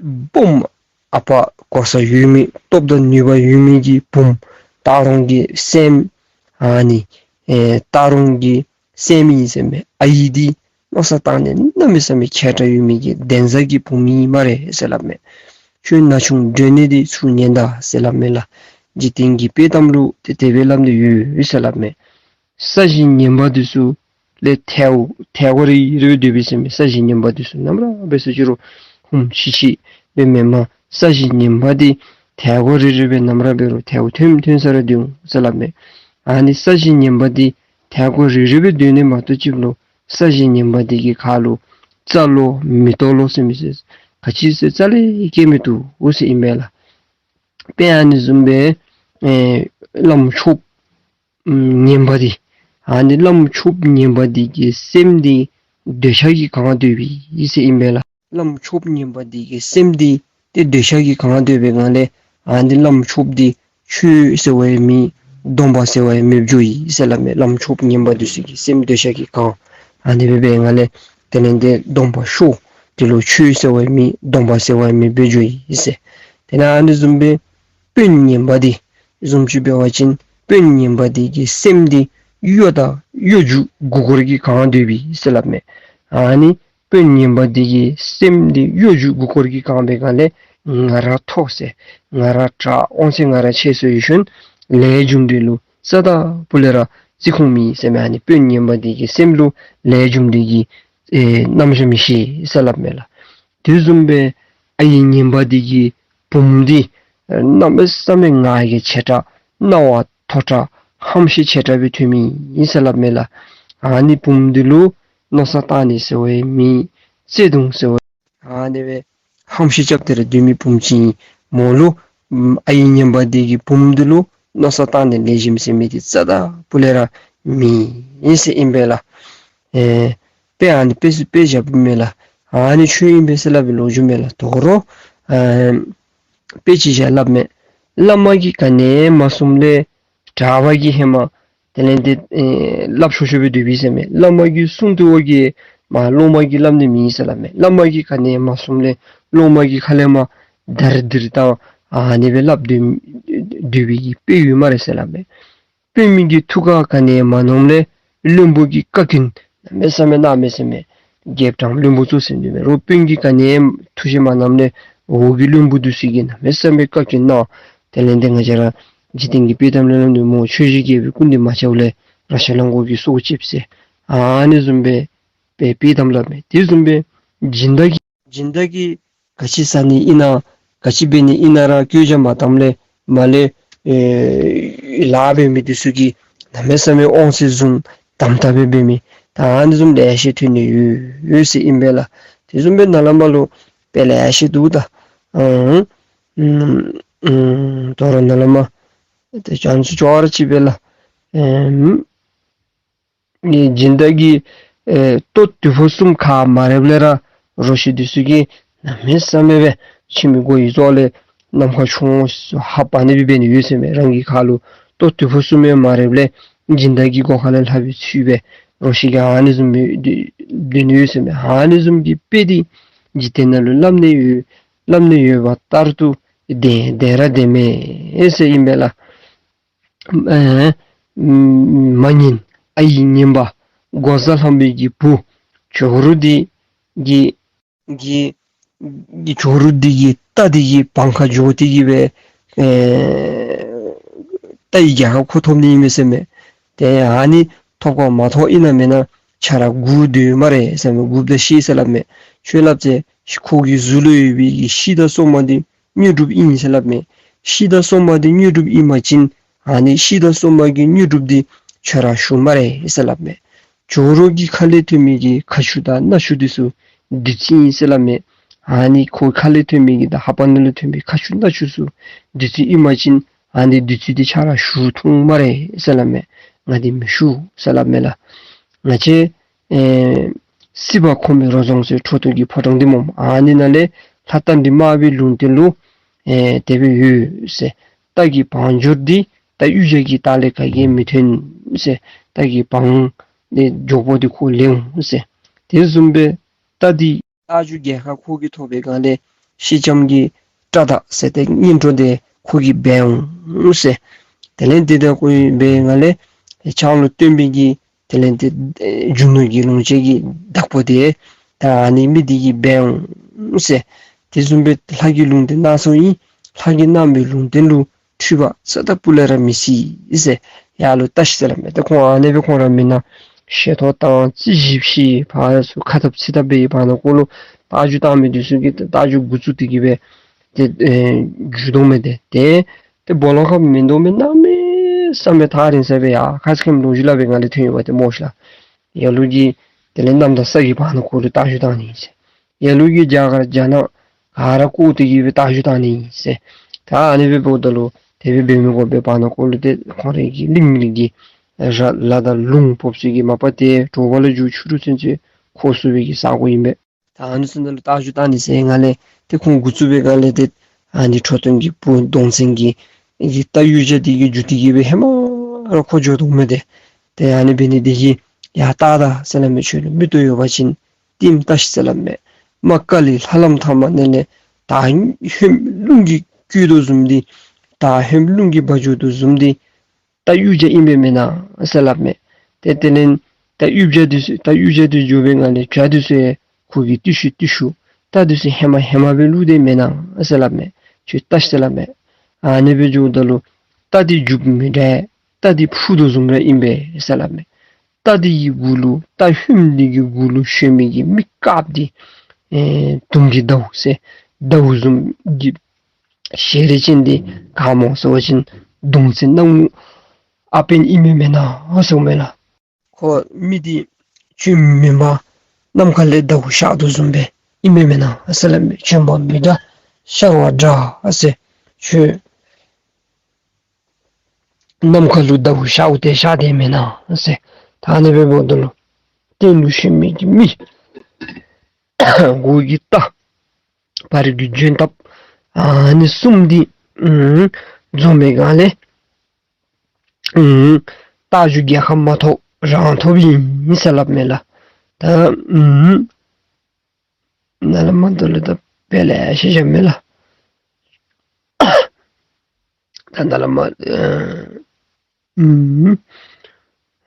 སྦོམ་ཨ་པ་གོ་ས་ཡོད་མི་སྟོབས་དང་ནུས་པ་ཡོད་མི་གི་བུམོ་སྟག་རོང་གི་སྲསམོ་ཨ་ནི་ཨེ་སྟག་རོང་གི་སྲསམོ་ཨིན་ཟེར་མས། ཨའི་འདི་མནོ་བསམ་བཏང་ནི་གནམ་མེད་ས་མེད་མཁས་དྲགས་ཡོད་མི་གི་གདན་ས་གི་བུམོ་ཨིན་སྨ་རེ་ཟེར་སླབ་མས། ཁྱོད་ན་ཆུང་སྒྲོན་ནི་འདི་ཚུར་ཉན་ད་ཟེར་སླབ་མས་ལགས། འཇིག་རྟེན་གྱི་དཔེ་གཏམ་ལུ་ཏེ་དེ་སྦེ་སླབ་ནི་ཡོད་ཟེར་སླབ་མས། ས་གཞི་ངན་པ་འདི་ཚུ་ལས་ཐལཝ་ཐལ་བ་རི་རི་སྦེ་སྡོད་པས་ཟེར་མས། ས་གཞི་ངན་པ་འདི་ཚུ་ནམ་ར་འབད་ས་ཅི་རུང་ཧུམ་ཤི་ཤི་སྦེ་མེན་མས། ས་གཞི་ངན་པ་འདི་ཐལ་བ་རི་རི་སྦེ་ནམ་ར་འབད་རུང་ཐལཝ་ཐོན་ཐོན་ས་ར་སྡོད་འོང་ཟེར་སླབ་མས། ཨ་ནི་ས་གཞི་ངན་པ་འདི་ཐལ་བ་རི་རི་སྦེ་སྡོད་ནི་མ་གཏོགས་ཅིག་ལུ་ས་གཞི་ངན་པ་འདི་གི་ཁ་ལུ་རྩྭ་ལོ་མེ་ཏོག་ལོ་ཟེར་མི་ཟེར་ག་ཅི་ཟེར་རྩ་ལས་སྐྱེ་མི་བཏུབ་འོ་ཟེར་ཨིན་པས་ལགས། དཔེ་ཨ་ནི་བཟུམ་སྦེ་ཨེ་བླམ་ཆོསཔ་ངན་པ་འདི་ཨ་ནི་བླམ་ཆོསཔ་ངན་པ་འདི་གི་སེམས་འདི་འདོད་ཆགས་ཀྱིས་གང་སྟེ་སྡོད་པས་ཟེར་ཨིན་པས་ལགས། བླམ་ཆོསཔ་ངན་པ་འདི་གི་སེམས་འདི་ཏེ་འདོད་ཆགས་ཀྱིས་གང་སྟེ་སྡོད་པའི་སྒང་ལས་ཨ་ནི་བླམ་ཆོསཔ་འདི་ཆོས་ཟེར་བ་ཡང་མེད། སྡོམ་པ་ཟེར་བ་ཡང་མེདཔ་འགྱོ་ཡི་ཟེར་སླབ་མས། བླམ་ཆོསཔ་ངན་པ་འདི་ཚུ་གི་སེམས་འདོད་ཆགས་ཀྱིས་གང་། ཨ་ནི་སྦེ་འབད་བའི་སྒང་ལས་དེ་ལས་ཏེ་སྡོམ་པ་ཤོར། དེ་ལུ་ཆོས་ཟེར་བ་ཡང་མེད། སྡོམ་པ་ཟེར་བ་ཡང་མེདཔ་སྦེ་འགྱོ་ཡི་ཟེར། དེ་ལས་ཨ་ནི་བཟུམ་སྦེ་དཔོན་ངན་པ་འདི་བཟུམ་ཅིག་འབད་བ་ཅིན་དཔོན་ངན་པ་འདི་གི་སེམས་འདི་གཡོ་དང་གཡོ་སྒྱུ་མགུ་སྐོར་གྱིས་གང་སྟེ་སྡོད་པས་ཟེར་སླབ་མས། ཨ་ནི་དཔོན་ངན་པ་འདི་གི་སེམས་འདི་གཡོ་སྒྱུ་མགུ་སྐོར་གྱིས་གང་བའི་སྒང་ལས་ང་ར་མཐོ་ཟེར་ང་ར་དྲག་དབང་ཚད་ང་ར་ཆེ་ཟེར་ཡོད་ཤུལ་ལས་རྒྱུ་འབྲས་ལུ་རྩ་དང་པོ་ལས་ར་བརྩི་ཁུངས་མེད་ཟེར་མས། ཨ་ནི་དཔོན་ངན་པ་འདི་གི་སེམས་ལུ་ལས་རྒྱུ་འབྲས་ཀྱི་ཨེ་རྣམ་གཞག་མི་ཤེས་ཟེར་སླབ་མས་ལགས། དེ་བཟུམ་སྦེ་ཨའི་ངན་པ་འདི་གི་བུམོ་འདི་གནམ་མེད་ས་མེད་ང་རྒྱལ་ཆེ་དྲགས་སྣང་བ་མཐོ་དྲགས་ཧམ་ཤེད་ཆེ་དྲགས་སྦེ་ཐོན་མི་ཨིན་ཟེར་སླབ་མས་ལགས། ཨ་ནི་བུམོ་འདི་ལུ་མནོ་བསམ་བཏང་ནི་ཟེར་བ་ཡང་མེད། བརྩེ་གདུང་ཟེར་བ་ཨ་ནི་སྦེ་ཧམ་ཤེད་རྐྱབ་སྟེ་ར་སྡོད་མི་བུམོ་ཅིག་ཨིན། མོ་ལུ་ཨམ་ཨའི་ངན་པ་འདི་གི་བུམོ་འདི་ལུ་མནོ་བསམ་བཏང་ནི་ལེགས་ཤོམ་ཟེར་མི་འདི་རྩ་དང་པོ་ལས་ར་མེད་ཟེར་ཨིན་པས་ལགས། ཨེ་དཔེ་ཨ་ནི་དཔེ་ཚུ་དཔེ་བཞགཔ་མས་ལགས། ཨ་ནི་ཆོས་ཨིན་པས་ཟེར་སླབ་པའི་ལོ་རྒྱུས་མས་ལགས། དོ་རུང་ཨ་དཔེ་ཅིག་བཞག་སླབ་མས། བླ་མ་གིས་ག་ནི་མ་གསུངམ་ལས་གྲྭ་པ་གིས་ཧེ་མ་དེ་ལས་ཏེ་ཨེ་སླབ་ཆོག་ཆོ་སྦེ་སྡོད་པས་ཟེར་མས། བླ་མ་གིས་གསུངས་ཏེ་འོང་གི་མ་སློབ་མ་གིས་སླབ་ནི་མེད་ཟེར་སླབ་མས། བླ་མ་གིས་ག་ནི་མ་གསུངམ་ལས་སློབ་མ་གིས་ཁ་ལས་མར་དར་དིར་བཏང་ཨ་ནི་སྦེ་སླབ་སྡོད་སྡོད་པའི་གི་དཔེ་ཡོད་སྨ་རེ་ཟེར་སླབ་མས། དཔོན་མི་གི་ཐུགས་ཁར་ག་ནི་མ་ནོརཝ་ལས་བློན་པོ་གི་བཀའ་བཀྱོན་གནམ་མེད་ས་མེད་གནང་མས་ཟེར་མས། རྒྱལཔོ་དང་བློན་པོ་ཚུ་ཟེར་སྡོད་མས། རོགས་དཔོན་གྱིས་ག་ནི་ཐུགས་བཞེད་མ་གནངམ་ལས་འོག་གི་བློན་པོ་འདི་ཚུ་གིས་གནམ་མེད་ས་མེད་བཀའ་བཀྱོན་གནང་། དེ་ལས་ཏེ་ང་བཅས་ར་འཇིག་རྟེན་གྱི་དཔེ་གཏམ་ལས་སླབ་ནི་སྨོ། ཆོས་རྗེ་རྒྱལ་པོའི་སྐུ་མདུན་མ་བྱོན་ལས་རཀྴ་གླང་མགོ་གི་སྲོག་བཅད་ཟེར། ཨ་ནི་བཟུམ་སྦེ་དཔེ་དཔེ་གཏམ་སླབ་མས། དེ་བཟུམ་སྦེ་སྦྱིན་བདག་གིས་སྦྱིན་བདག་གིས་ག་ཅི་ཟ་ནི་ཨིན་ན་ག་ཅི་འབད་ནི་ཨིན་ན་ར་བཀོད་རྒྱ་མ་བཏངམ་ལས་མར་ལས་ཨེ་ལཱ་འབད་མི་འདི་ཚུ་གིས་གནམ་མེད་ས་མེད་དབང་ཚད་བཟུང་དམ་དྲག་སྦེ་འབད་མི་ད་ཨ་ནི་བཟུམ་ལེ་ཤ་ཐོན་ནི་ཡོད་ཡོད་ཟེར་ཨིན་པས་ལགས། དེ་བཟུམ་སྦེ་ནཱ་ལས་མར་ལུ་དཔེ་ལེ་ཤ་འདུག་ད། ཨང་ཨང་ཨང་དོ་རུང་ནཱ་ལས་མར་ཏེ་ཅང་ཚུ་ཅོག་ར་ཅིག་སྦེ་ལགས། ཨེམ་ནི་སྦྱིན་བདག་གིས་ཨེ་ལྟོ་དུས་ཕོ་གསུམ་ཁ་མ་རེགཔ་ལས་ར་རོ་ཁྱི་འདི་ཚུ་གིས་གནམ་མེད་ས་མེད་སྦེ་ཁྱིམ་གྱི་སྒོ་ཡི་ཚུ་ལས་ནམ་མཁའ་ཕྱོགས་ཧ་པ་ནི་སྦེ་འབད་ནི་ཡོད་ཟེར་མས། རང་གི་ཁ་ལུ་ལྟོ་དུས་ཕོ་གསུམ་ཡང་མ་རེགཔ་ལས་སྦྱིན་བདག་གི་སྒོ་ཁ་ལས་ལྷག་པའི་ཚུལ་སྦེ་རོ་ཁྱི་གིས་ཨ་ནི་བཟུམ་སྦེ་སྡོད་ནི་ཡོད་ཟེར་མས། ཨ་ནི་བཟུམ་གྱི་དཔེ་འདི་འཇིག་རྟེན་ནང་ལུ་སླབ་ནི་ཡོད་སླབ་ནི་ཡོད་པ་ལྟར་དུ་བདེན་བདེན་ར་བདེན་མས་ཟེར་ཨིན་པས་ལགས། ཨེ་མ་ཉན་ཨའི་ངན་པ་འགོག་བཟའ་ལྷ་མོའི་གི་བུ་ཇོ་རུ་འདི་གི་གི་གི་ཇོ་རུ་འདི་གི་རྟ་འདི་གི་བང་ཁ་འགྱོ་སྟེ་གི་སྦེ་ཨེ་རྟ་ཡི་རྒྱལ་ཁ་ཁོ་ཐོབ་ནི་ཨིན་མས་ཟེར་མས། ཏེ་ཨ་ནི་ཐོབ་ག་མ་ཐོབ་ཨིན་ན་མེན་ན་ཆ་ར་སྒུག་སྡོད་སྨ་རེ་ཟེར་མས། སྒུག་ད་ཤེས་ཟེར་སླབ་མས། ཁྱོད་སླབ་ཅི། ཁོ་གི་གཟུགས་ལུ་ཡོད་པའི་གི་ཤི་དང་སྲོག་མ་འདི་དངོས་གྲུབ་ཨིན་ཟེར་སླབ་མས། ཤི་དང་སྲོག་མ་འདི་དངོས་གྲུབ་ཨིན་པ་ཅིན་ཨ་ནི་ཤི་དང་སྲོག་མ་གི་དངོས་གྲུབ་འདི་ཁྱོད་ར་ཞུ་སྨ་རེ་ཟེར་སླབ་མས། ཇོ་རུ་གི་ཁ་ལས་ཐོན་མི་གི་ཁ་ཆུ་དང་སྣ་ཆུ་འདི་ཚུ་བདུད་རྩི་ཨིན་ཟེར་སླབ་མས། ཨ་ནི་ཁོ་ཁ་ལས་ཐོན་མི་གི་དང་ལྷ་པ་ནང་ལས་ཐོན་མི་ཁ་ཆུ་སྣ་ཆུ་ཚུ་བདུད་རྩི་ཨིན་པ་ཅིན་ཨ་ནི་བདུད་རྩི་འདི་ཁྱོད་ར་ཞུ་འཐུང་སྨ་རེ་ཟེར་སླབ་མས། ང་འདི་མི་ཞུ་ཟེར་སླབ་མས་ལགས། ང་བཅས་ཨེ་སྲིད་པ་འཁོར་བའི་རོ་རྫོང་ཟེར་ཁྲོ་ཐུང་གི་ཕོ་བྲང་འདི་སྨོ། ཨ་ནི་ནང་ལས་ལྷ་རྟ་མགྲིན་དམར་པོའི་ལུང་བསྟན་ལུ་ཨེ་དེ་སྦེ་ཡོད་ཟེར། རྟ་གི་བང་སྒྱུར་འདི་རྟ་གཡུ་བྱ་གི་རྟ་ལས་ག་གིས་མི་ཐོན་ཟེར། རྟ་གི་བང་འདི་མགྱོགས་པོ་འདི་ཁོ་ལེན་འོང་ཟེར། དེ་བཟུམ་སྦེ་རྟ་འདི་རྟ་རྒྱུག་རྒྱལ་ཁ་ཁོ་གིས་ཐོབ་པའི་སྒང་ལས་ ཤེལ་ལྕམ་གྱི་སྐྲ་དང་ཟེར་ཏེ་གཉེན་གྲོགས་དེ་ཁོ་གིས་འབད་འོང་ཟེར། དེ་ལས་དེ་དང་ཁོ་གིས་འབད་ནི་ལས་ཕྱག་ལུ་སྟོན་པའི་གི་དེ་ལས་དེ་རྒྱུ་ནོར་གྱི་ལོངས་སྤྱོད་ཀྱི་བདག་པོ་དེ་ད་ཨ་ནི་མི་དེ་གིས་འབད་འོང་ཟེར། དེ་བཟུམ་སྦེ་ལྷ་གིས་ལུང་བསྟན་གནང་སོང་ཡི། ལྷ་གིས་གནང་བའི་ལུང་བསྟན་ལུ་འཁྲུལ་པ་རྩ་དང་སྤུ་ལས་ར་མི་སྲིད་ཟེར་ཡར་ལུ་བལྟ་ཤིག་ཟེར་སླབ་མས། ཏེ་ཁོང་ཨ་ནི་སྦེ་ཁོང་ར་མེན་ན་ཤེས་ཐོག་དང་རྩིས་ཞིབ་ཞིབ་ཕར་ཚུར་ཁ་འཐབ་ཚིག་འཐབ་འབད་བའི་བར་ན་ཁོ་ལུ་རྟ་རྒྱུག་བཏང་མི་འདི་ཚུ་གིས་རྟ་རྒྱུག་འགོ་བཙུགས་ཏེ་གི་སྦེ་ཏེ་ཨེ་རྒྱུག་དོ་མས། ཏེ་ཏེ་ཏེ་སྦོ་ལོགས་ཁར་མེན་དོ་མེན་ན་མེད་ས་མེད་ཐག་རིང་ས་སྦེ་ཡར་ཁ་ཙ་ཁེམ་ལོ་རྒྱུས་སླབ་པའི་ནང་ལས་ཐོན་ཡོདཔ་ཏེ་སྨོ་ཤ་ལགས། ལ་ལུ་གིས་དེ་ལས་གནམ་དང་ས་གི་བར་ན་ཁོ་ལུ་རྟ་རྒྱུག་བཏང་ནི་ཨིན་ཟེར། ལ་ལུ་གིས་རྒྱ་གར་རྒྱ་ནག་ག་ར་བསྐོར་ཏེ་གི་སྦེ་རྟ་རྒྱུག་བཏང་ནི་ཨིན་ཟེར། ད་ཨ་ནི་སྦེ་འབདཝ་ད་ལུ་དེ་སྦེ་འབད་མི་དགོ་པའི་བར་ན་ཁོ་ལུ་ཏེ་ཁོང་རའི་གི་གླིང་རི་གི་ར་ལ་དང་ལུང་ཕོགཔ་ཚུ་གི་མ་པ་ཏེ་དྲོ་པ་ལུ་རྒྱུག་ཕྱི་རུ་ཚུན་ཚོད་ཁོ་སོང་བའི་གི་ས་གོ་ཨིན་པས། ད་ཨ་ནི་ཚུ་ནང་ལུ་རྟ་རྒྱུག་བཏང་ནི་ཟེར་ནང་ལས་ཏེ་ཁོང་འགོ་བཙུགས་པའི་སྒང་ལས་ཏེ་ཨ་ནི་ཁྲོ་ཐུང་གི་བུ་གདོང་བཙན་གྱི་གི་རྟ་གཡུག་བྱ་དེ་གིས་རྒྱུག་སྟེ་གི་སྦེ་ཧེ་མ་ར་ཁོ་འགྱོ་དོ་མས། ཏེ་ཏེ་ཨ་ནི་འབད་ནི་དེ་གིས་ཡ་རྟ་དང་ཟེར་སླབ་མས། ཁྱོད་ལུ་མིག་ཏོ་ཡོད་པ་ཅིན་བསྟིམ་བལྟ་ཤིག་ཟེར་སླབ་མས། མ་དཀའ་ལས་ལྷ་ལམ་ཐ་མ་ནང་ལས་ད་ཧོནམ་རླུང་གིས་བསྐྱོད་དོ་བཟུམ་འདི་ད་ཧོནམ་རླུང་གིས་འབག་འགྱོ་དོ་བཟུམ་འདི་རྟ་གཡུག་བྱ་ཨིན་པས་མེན་ན་ཟེར་སླབ་མས། ཏེ་དེ་ལས་རྟ་གཡུག་བྱ་འདི་ཚུ་རྟ་གཡུག་བྱ་འདི་འགྱོ་བའི་སྒང་ལས་བྱ་འདི་ཚུ་ཡང་ཁོ་གིས་བཏུལ་ཤུལ་བཏུལ་ཤུལ་རྟ་འདི་ཚུ་ཧེ་མ་ཧེ་མ་སྦེ་བླུགས་དེས་མེན་ན་ཟེར་སླབ་མས། ཁྱོད་བལྟ་ཤིག་ཟེར་སླབ་མས། ཨ་ནི་སྦེ་འགྱོཝ་ད་ལུ་རྟ་འདི་རྒྱུགཔ་མི་འདྲ། རྟ་འདི་འཕུར་དོ་བཟུམ་ར་ཨིན་པས་ཟེར་སླབ་མས། རྟ་འདི་གི་མགུ་ལུ་རྟ་ཧོནམ་འདི་གི་མགུ་ལུ་ཞོན་མི་གི་མི་དཀརཔོ་འདི་ཨེ་དུང་གི་ཟླཝ་ཟེར་ཟླཝ་བཟུམ་གྱི་ཞལ་རས་ཅན་འདི་ག་སྨོ་ཟེར་བ་ཅིན་གདོང་བཙན་སྣང་ངུ་ཨ་པཎ་ཨིན་མས་མེན་ན་ཟེར་མས་ལགས། ཁོ་མི་འདི་ཁྱོད་མེན་པར་ནམ་མཁའ་ལས་ཟླཝ་ཤར་དོ་བཟུམ་སྦེ་ཨིན་མས་མེན་ན་ཟེར་སླབ་མས། ཁྱོད་མེན་པར་མི་འདྲ་ཤར་བ་འདྲ་ཟེར། ཁྱོད་ནམ་མཁའ་ལུ་ཟླཝ་ཤརཝ་དེ་ཤར་དེས་མེན་ན་ཟེར། ད་ཨ་ནི་སྦེ་འབདཝ་ད་ལུ་སྟེང་ལུ་ཞོན་མི་གི་མི་འགོ་གི་རྟ་བར་གྱི་འཇོན་ཐབས་ཨ་ནི་གསུམ་འདི་ཨམ་འཛོམས་པའི་སྒང་ལས་ཨམ་རྟ་རྒྱུག་རྒྱལ་ཁ་མ་ཐོབ་རང་ཐོབ་ཨིན་ཟེར་སླབ་མས་ལགས། ད་ཨམ་ནཱ་ལས་མར་འདི་ལུ་ད་དཔེ་ལེ་ཤ་བཞག་མས་ལགས། ད་ནཱ་ལས་མར་ཨམ་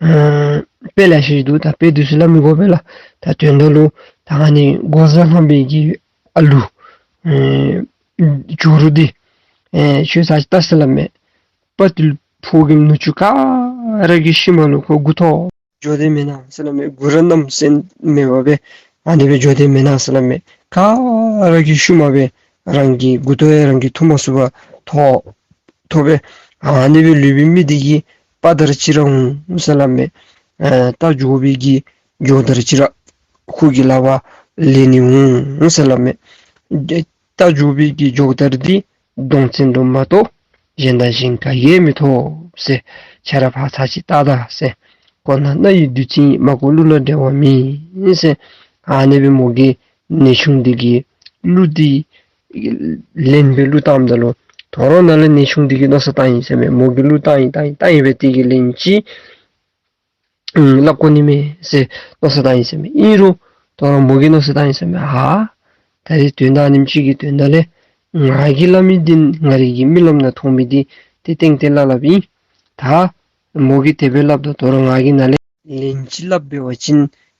ཨ་དཔེ་ལེ་ཤ་ཅིག་འདུག། ད་དཔེ་འདི་ཚུ་སླབ་མི་དགོ་པས་ལགས། ད་དོན་དག་ལུ་ད་ཨ་ནི་འགོག་བཟའ་ལྷ་མོའི་གི་ཨ་ལུ་ཨེ་ཇོ་རུ་འདི་ཨེ་ཁྱོད་ཚར་ཅིག་བལྟ་ཟེར་སླབ་མས། དཔའ་རྟུལ་ཕོ་རྒནམ་ནུ་གཅུང་ག་ར་གི་ཤུལ་མ་ལུ་ཁོ་མགུ་འཐོམ་འགྱོ་དེས་མེན་ན་ཟེར་སླབ་མས། མགུ་ར་རྣམ་སེམས་མེད་པར་སྦེ་ཨ་ནི་སྦེ་འགྱོ་དེས་མེན་ན་ཟེར་སླབ་མས། ག་ར་གི་ཤུལ་མ་སྦེ་རང་གི་མགུ་ཏོ་ཡང་རང་གིས་འཐུ་མ་ཚུགས་པར་འཐོམ་འཐོམ་སྦེ་ཨ་ནི་སྦེ་ལུས་པའི་མི་འདི་གིས་དཔའ་དར་ཅིག་ར་འོང་ཟེར་སླབ་མས། ཨ་རྟ་རྒྱུག་པའི་གི་མགྱོགས་དར་ཅིག་ར་ཁོ་གི་ལག་པར་ལེན་ནི་འོང་ཟེར་སླབ་མས། རྟ་རྒྱུག་པའི་གི་མགྱོགས་དར་འདི་གདོང་བཙན་དུ་མ་གཏོགས་གཞན་དང་གཞན་ག་གིས་མི་ཐོབ་ཟེར། ཁྱོད་ར་ཕར་ཚར་ཅིག་བལྟ་ད་ཟེར། གོ་ན་རྣ་ཡི་བདུད་རྩི་ཡིན། མ་གོ་གླུ་ལ་འགྲེལ་བ་མེད་ཟེར། ཨ་ནི་སྦེ་མོ་གིས་ནེའུ་ཆུང་འདི་གི་གླུ་འདི་ལེན་སྦེ་གླུ་བཏངམ་ད་ལུ་ད་རུང་ནཱ་ལས་ནེའུ་ཆུང་འདི་གིས་མནོ་བསམ་བཏང་ཡི་ཟེར་མས། མོ་གིས་གླུ་བཏང་ཡི་བཏང་ཡི་བཏང་ཡི་སྦེ་དེ་གི་ལན་ཅིག་ཨམ་སླབ་དགོ་ནི་མས་ཟེར་མནོ་བསམ་བཏང་ཡི་ཟེར་མས། ཨིན་རུང་ད་རུང་མོ་གིས་མནོ་བསམ་བཏང་ཡི་ཟེར་མས། ཨ་ད་རེས་དོན་དག་ཨ་ནེམ་ཅིག་གི་དོན་དག་ལས་ང་གིས་སླབ་མི་འདི་ང་རའི་གི་རྨི་ལམ་ནང་མཐོང་མི་འདི་ཏེ་ཏན་ཏན་སླབ་སླབ་ཨིན། ད་མོ་གིས་དེ་སྦེ་སླབ་ད་ད་རུང་ང་གིས་ནཱ་ལས་ལན་ཅིག་སླབ་འབད་བ་ཅིན་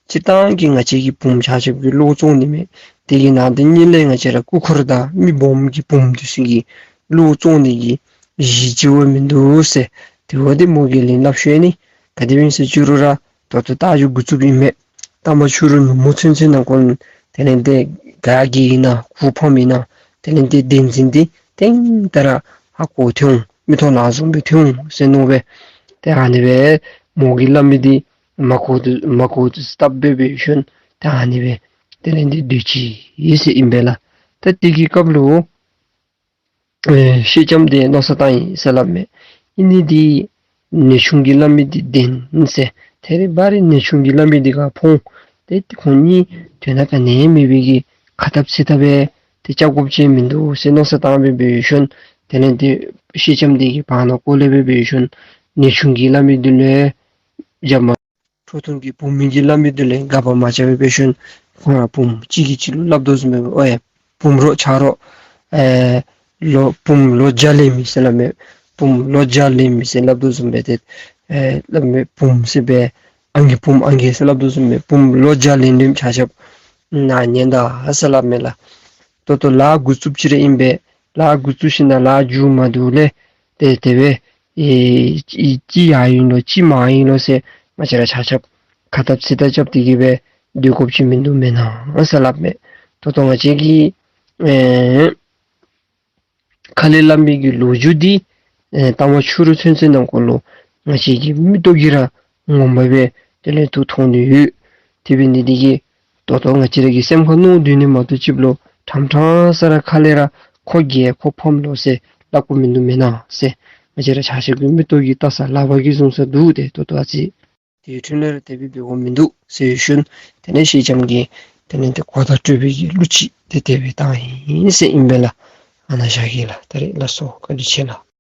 སྤྱིར་བཏང་གི་ང་བཅས་ཀྱི་བུམོ་ཆ་ཁྱབ་ཀྱིས་བློ་བཙོང་ནི་མས། དེ་གི་ནང་དེ་གཉིས་ལས་ང་བཅས་ར་སྐུ་འཁོར་དང་མི་སྦོམ་གྱི་བུམོ་འདི་ཚུ་གིས་བློ་བཙོང་ནི་གི་གཞི་ཅིག་བ་མིན་འདུག་ཟེར། དེ་བ་འདི་མོ་གིས་ལན་སླབ་ཤོར་ནི། ག་དེ་སྦེ་ཨིན་ཟེར་བཅུག་རུང་ར་ད་ལྟོ་རྟ་རྒྱུག་འགོ་བཙུགསཔ་ཨིན་མས། རྟ་མ་ཕྱི་རུ་ནུབ་མོ་ཚུན་ཚོད་ནང་འཁོད་དེ་ལས་ཏེ་ག་གིས་ཨིན་ན་གུར་ཕམ་ཨིན་ན་དེ་ལས་ཏེ་བདེན་འཛིན་འདི་ཏན་ཏན་ར་ཧ་གོ་སྟེ་འོང་། མིག་ཏོ་ནང་བཟུང་སྦེ་སྟེ་འོང་ཟེར་མནོ་སྦེ་ཏེ་ཨ་ནི་སྦེ་མོ་གིས་སླབ་མི་འདི་མ་གོ་དོ་མ་གོ་དོ་བཟོ་ལྟ་སྦེ་འབད་ཞིནམ་ཏེ་ཨ་ནི་སྦེ་དེ་ལས་ཏེ་སྡོད་ཅི་ཟེར་ཨིན་པས་ལགས། ད་དེ་གི་སྐབས་ལུ་ཨེ་ཤེལ་ལྕམ་འདི་མནོ་བསམ་བཏང་ཡི་ཟེར་སླབ་མས། ཨིན་ནི་འདི་ནེའུ་ཆུང་གིས་སླབ་མི་འདི་བདེན་ཟེར། ད་རེས་འབད་རུང་ནེའུ་ཆུང་གིས་སླབ་མི་འདི་ག་ཕོག། ཏེ་ཁོང་གཉིས་དོན་དག་ག་ནི་མེད་པའི་གི་ཁ་འཐབ་ཚིག་འཐབ་སྦེ་ཏེ་བཅར་དགོཔ་ཅིག་མིན་འདུག་ཟེར་མནོ་བསམ་བཏང་སྦེ་འབད་ཞིནམ་དེ་ལས་ཏེ་ཤེལ་ལྕམ་འདི་གི་བར་ན་ཀོ་ལེ་སྦེ་འབད་ཞིནམ་ནེའུ་ཆུང་གིས་སླབ་མི་འདི་ལུ་རྒྱབ་མ་ཁྲོ་ཐུང་གི་བུམོ་གིས་སླབ་མི་འདི་ལུ་དགག་པ་མ་རྐྱབ་པར་འབད་ཞིནམ་ཁོང་ར་བུམོ་གཅིག་གིས་གཅིག་ལུ་སླབ་དོ་བཟུམ་སྦེ་ཨོ་ཡ་ བུམོ་རོགས་ཆ་རོགས་ཨེ་ལོ་བུམོ་ལོ་བརྒྱ་ལེན་མི་ཟེར་སླབ་མས། བུམོ་ལོ་བརྒྱ་ལེན་མི་ཟེར་སླབ་དོ་བཟུམ་སྦེ་ཏེ་ཨེ་སླབ་མས། བུམོ་ཟེར་སྦེ་ཨང་རྒས་བུམོ་ཨང་རྒས་ཟེར་སླབ་དོ་བཟུམ་སྦེ་བུམོ་ལོ་བརྒྱ་ལེན་ལེནམ་ཆ་ཁྱབ་ནཱ་ཉན་ད་ཟེར་སླབ་མས་ལགས། ད་ལྟོ་ལཱ་འགོ་བཙུགསཔ་ཅིག་ར་ཨིན་པས། ལཱ་འགོ་བཙུགས་ཞིནམ་ལཱ་མཇུག་མ་བསྡུ་ལས་ཏེ་དེ་སྦེ་ཨེ་ཅིག་ཅིག་ཡར་ཨིན་ལོ་ཅིག་མར་ཨིན་ལོ་ཟེར་ང་བཅས་ར་ཆ་ཁྱབ་ཁ་ཐབས་ཚིག་ཐབས་རྐྱབ་སྟེ་གི་སྦེ་སྡོད་དགོཔ་ཅིག་མིན་འདུག་མེན་ན་ཟེར་སླབ་མས། ད་ལྟོ་ང་བཅས་ཀྱི་ཨེ་ཁ་ལས་སླབ་མི་གི་ལོ་རྒྱུས་འདི་ཨེ་ལྟ་བ་ཆུ་རུ་ཚུན་ཚོད་ནང་འཁོད་ལུ་ང་བཅས་ཀྱི་མིག་ཏོ་གིས་ར་ངོ་མ་སྦེ་དེ་ལས་ཐུགས་མཐོང་ནི་ཡོད། དེ་འབད་ནི་འདི་གིས་ད་ལྟོ་ང་བཅས་ར་གི་སེམས་ཁར་མནོ་སྡོད་ནི་མ་གཏོགས་ཅིག་ལུ་ཕྲང་ཕྲང་ས་ར་ཁ་ལས་ར་ཁོ་རྒས་ཁོ་ཕམ་ལོ་ཟེར་སླབ་དགོཔ་མིན་འདུག་མེན་ན་ཟེར་ང་བཅས་ར་ཆ་ཁྱབ་ཀྱི་མིག་ཏོ་གིས་བལྟ་ས་ལག་པ་གིས་བཟུང་ས་འདུག། ཏེ་ད་ལྟོ་ཨ་ཙི་དེའི་འཕྲོ་ལས་ར་དེ་སྦེ་འབད་དགོཔ་མིན་འདུག་ཟེར་ཞུ་ནི། དེ་ལས་སེང་ལྕམ་གྱིས་དེ་ལས་ཏེ་གོ་བརྡ་སྤྲོད་པའི་གི་གླུ་ཅིག་ཏེ་དེ་སྦེ་བཏང་ཡི་ཟེར་ཨིན་པས་ལགས། ཨ་ནཱ་བཞག་གེ་ལགས། ད་རེས་ལགས་སོ། བཀའ་དྲིན་ཆེ་ལགས།